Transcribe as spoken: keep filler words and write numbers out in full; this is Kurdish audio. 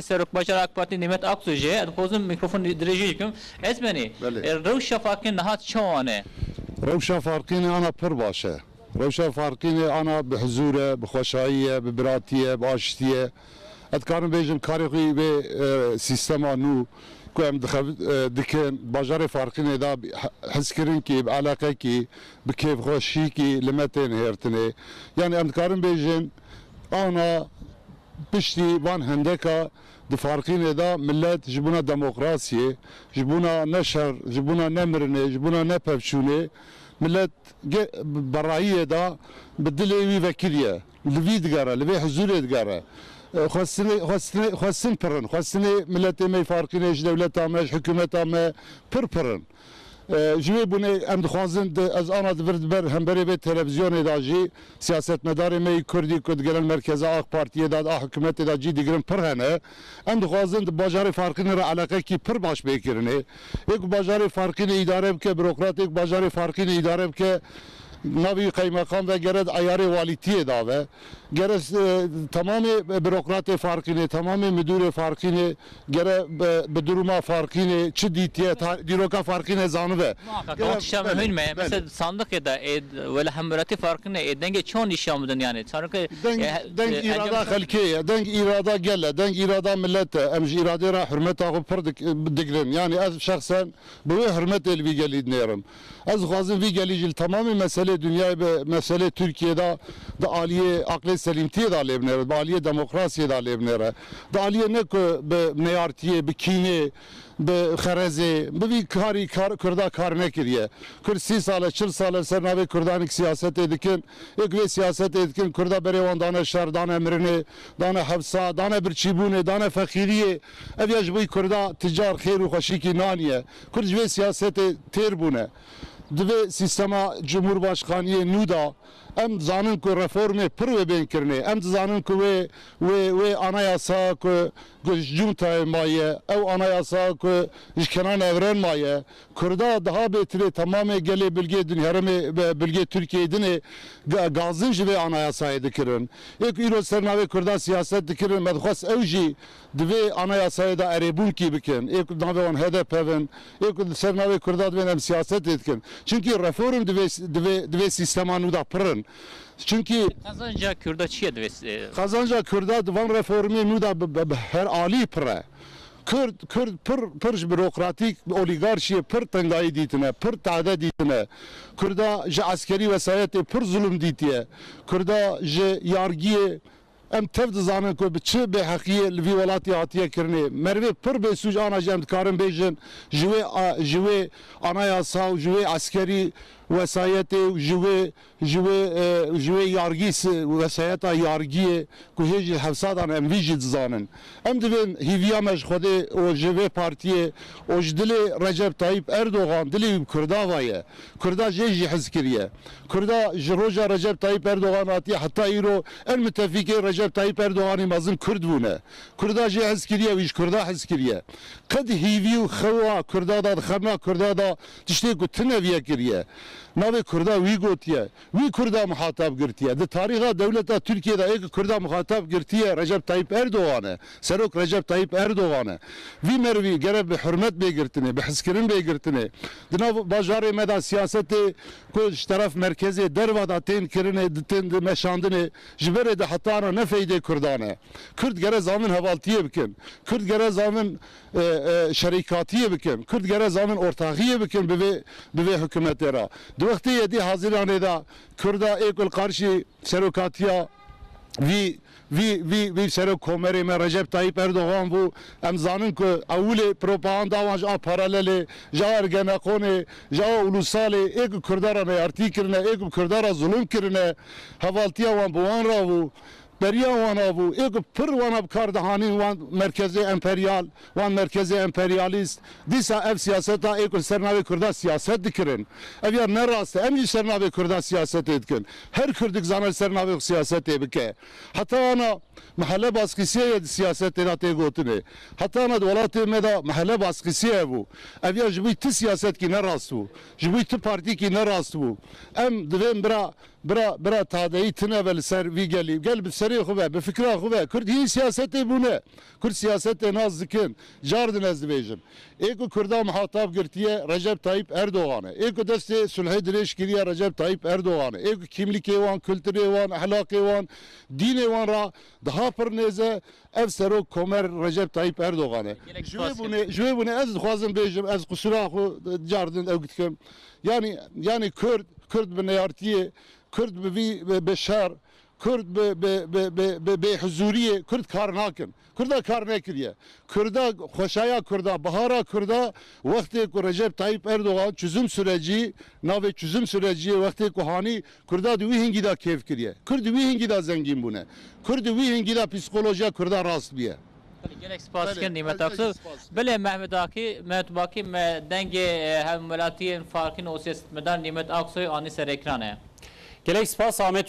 Serok Bajar AK Partî Nîmet Aksu jî heye. Ez dixwazim mîkrofon dirêjî jî bikim. Ez benî, Belê. e, rewşa Farqînê niha çawa ne? Rewşa Farqînê ana pir baş e. Rewşa Farqînê ana bi huzûr e, bi xweşayî ye, bi biratî ye, bi aştî ye. Ez dikarim bêjim karê xwe vê, e, sîstema nû ku em dixev-, e, dikin, bajarê Farqînê de bi he-, hezkirin kî, bi eleqe kî, bi kêfxweşî kî li me tên hêrtinê. Yani em dikarin bêjin, ana piştî van hendeka di Farqînê de millet ji bona demokrasiyê, ji bona ne şer, ji bona ne mirinê, ji bona ne pevçûnê, millet ge-, berayiyê de bi dilê wî vekiriye. Li vî digere, li vê huzûrê digere. E, xwestinê, xwestinê, xwestin pir in. Xwestinê miletê me yê Farqînê ji dewleta me, ji hikûmeta me pir pir in. E, ji wê bûnê em dixwazin di, ez ana di vir di ber hemberê vê televîzyonê de jî siyasetmedarê me yê Kurdî ku di genel merkeza AK Partiyê de, a hikûmetê de cî digirin pir hene. Em dixwazin di bajarê Farqînê re eleqekî pir baş bê kirinê. Ê ku bajarê Farqînê îdare bike, bürokratê ku bajarê Farqînê îdare bike, navê wî qeymeqam ve gere di eyarê walîtiyê de ve. Gere, e, temamê bürokratê Farqînê, temamê midûrê Farqînê, gere bi, bi duruma Farqînê çi dîtiye, ta-, dîroka Farqînê zanibe. Muhakkak, Gere, ew tişta belê, muhîm e. belê. Mesela sandıkê de, e, wele hemberî Farqînê, e, dengê çawa nîşan bidin yani? Sandıkê, Deng, e, deng e, îrada encam xelkê ye, deng îrada gel e, deng îrada millet e. Em ji îradê re hurmeta xwe pir dik-, digirin. Yani ez şexsen bi wê hurmetê li vî gelî dinêrim. Ez dixwazim vî gelî jî li temamê meselê dinyayê, bi meselê Tirkiyê de, di aliyê aqlê selîmtiyê de lê binêre, bi aliyê demokrasiyê de lê binêre. Di aliyê ne ku bi neyartiyê, bi kînê, bi xerezê, bi vî karî kar, Kurda kar nekiriye. Kurd sî sal e, çil sal e li ser navê Kurdan êk siyasetê dikin. Êk vê siyasetê dikin, Kurda berê wan dane şer, dane mirinê, dane hevsa, dane birçîbûnê, dane feqîriyê. Ev ya ji bo Kurda ticar xêr û xweşîkî naniye. Kurd ji vê siyasetê têr bûne. Di vê sîstema cumhurbaşkaniyê nû de em dizanin ku reformê pir wê bên kirinê. Em dizanin ku wê, wê, wê anayasa ku, ku ji cuntayê maye, ew anayasa ku ji Kenan Evren maye, Kurda daha bêtirê temamê gelê bilgê din-, herêmê, be-, bilgê Tirkiyeyê dinê ga-, gazin ji vê anayasayê dikirin. Ê ku îro ser navê Kurda siyaset dikirin, me dixwest ew jî di vê anayasayê de erêbûnkî bikin. Ê ku navê wan H D P bin, ê ku li ser navê Kurda divên em siyasetê dikin. Çimkî reform di vê, di vê, di vê sîstema nû de pir in. Çimkî Qazanca Kurda çi ye di vê, e, Qazanca Kurda di van reformê nû de bi, bi, bi her alî pir e. Kurd, Kurd pir, pir ji bürokratîk, bi olîgarşiyê pir tengayî dîtine, pir tade dîtine. Kurda ji eskerî wesayetê pir zulm dîtiye. Kurda ji yargiyê Em tev dizanin ku bi çi bêheqiyê li vî welatî hatiye kirinê. Merivê pir bêsûc ana jî em dikarin bêjin, ji wê a-, ji wê anayasa û ji wê eskerî wesayetê û ji wê, ji wê, e, ji wê yargî si-, wesayeta yargiyê ku hê jî hevsadan em vî jî dizanin. Em divên hîviya me ji Xwedê û ji vê partiyê û ji dilê Recep Tayyip Erdogan, dilê wî bi Kurda ve ye. Kurda jê jî hez kiriye. Kurda ji roja Recep Tayyip Erdogan hatiye heta îro en mitefîkê Recep Tayyip Erdoganî mezin Kurd bûne. Kurda jê hez kiriye, wî ji Kurda hez kiriye. Qet hîvî û xewa Kurda da, di xemna Kurda da tiştê ku tune viye kiriye. Navê Kurda wî gotiye. Wî Kurda muhatab girtiye. Di tarîxa dewleta Tirkiyê de ê ku Kurda muhatab girtiye Recep Tayyip Erdogan e. Serok Recep Tayyip Erdogan e. Vî merivî gere bi hurmet bê girtinê, bi hizkirin bê girtinê. Di nav bajarê me de siyasetê ku ji teref merkezê derva de tên kirinê, di tên di meşandinê, ji berê de heta ana ne feydê Kurdan e. Kurd gere zavin hevaltiyê bikin. Kurd gere zavin, e, e, şerîkatiyê bikin. Kurd gere zavin ortaxiyê bikin bi vê, bi vê hikûmetê re. Di wextê yedî hazîranê de Kurda ê ku li qarşî serokatiya vî, vî, vî, vî serok komerê me Recep Tayyip Erdogan bû. Em zanin ku ewilê propaganda wan ji a Paralelê, ji a Ergenekonê, ji a Ulusalê, ê ku Kurda re neyartî kirine, ê ku Kurda re zulum kirine, hevaltiya wan bi wan re bû. Beriya wan a bû, ê ku pir wana bi kar dihanîn wan merkezê emperyal, wan merkezê emperyalîst. Dîsa ev siyaseta ê ku li ser navê Kurda siyaset dikirin. Ev ya ne rast e. Em jî ser navê Kurda siyasetê dikin. Her Kurd dizane li ser navê xwe siyasetê bike. Heta ana Mehele baskisiye ye di siyasetê de tê gotinê. Heta me di welatê me de mehele baskisiye bû. Ev ya ji bo tu siyasetkî ne rast bû. Ji bo tu partîkî ne rast bû. Em divên bira, bira, bira tadeyî tune be li ser vî gelî. Gel bi serê xwe be, bi fikra xwe be. Kurd hîn siyasetê bûne. Kurd siyasetê nas dikin. Cardin ez dibêjim. Ê ku Kurda muhatab girtiye Recep Tayyip Erdogan e. Ê ku destê sulhê dirêj kiriye Recep Tayyip Erdogan e. Ê ku kîmlikê wan, kulturê wan, ehlaqê wan, dînê wan ra daha pir nêze ev serok komer Recep Tayyip Erdogan e. Gelek Ji wê spas bûnê, ji wê bûnê ez dixwazim bêjim, ez qusura xwe cardin ew dikim. Yani, yani Kurd, Kurd bi neyartiyê, Kurd bi vî, bi, bi şer, Kurd bi, bi, bi, bi, bi bêhuzuriyê, Kurd kar nakin. Kurda kar nekiriye. Kurda, xweşaya Kurda, bahara Kurda, wextê ku Recep Tayyip Erdogan çözüm süreci, navê çözüm süreciyê wextê ku hanî Kurda di wî hingî de kêf kiriye. Kurd di wî hingî de zengîn bûne. Kurd di wî hingî de psîkolojiya Kurda rast biye. Belê, gelek spas Belê, dikin Nîmet ez, ez Aksoy. Spas dikim. Belê Mehmet Akî, Mehmet Bakî me dengê, e, hevwelatiyên farkî û siyasetmedan Nîmet Aksoy anî ser ekranê. Gelek spas Ahmet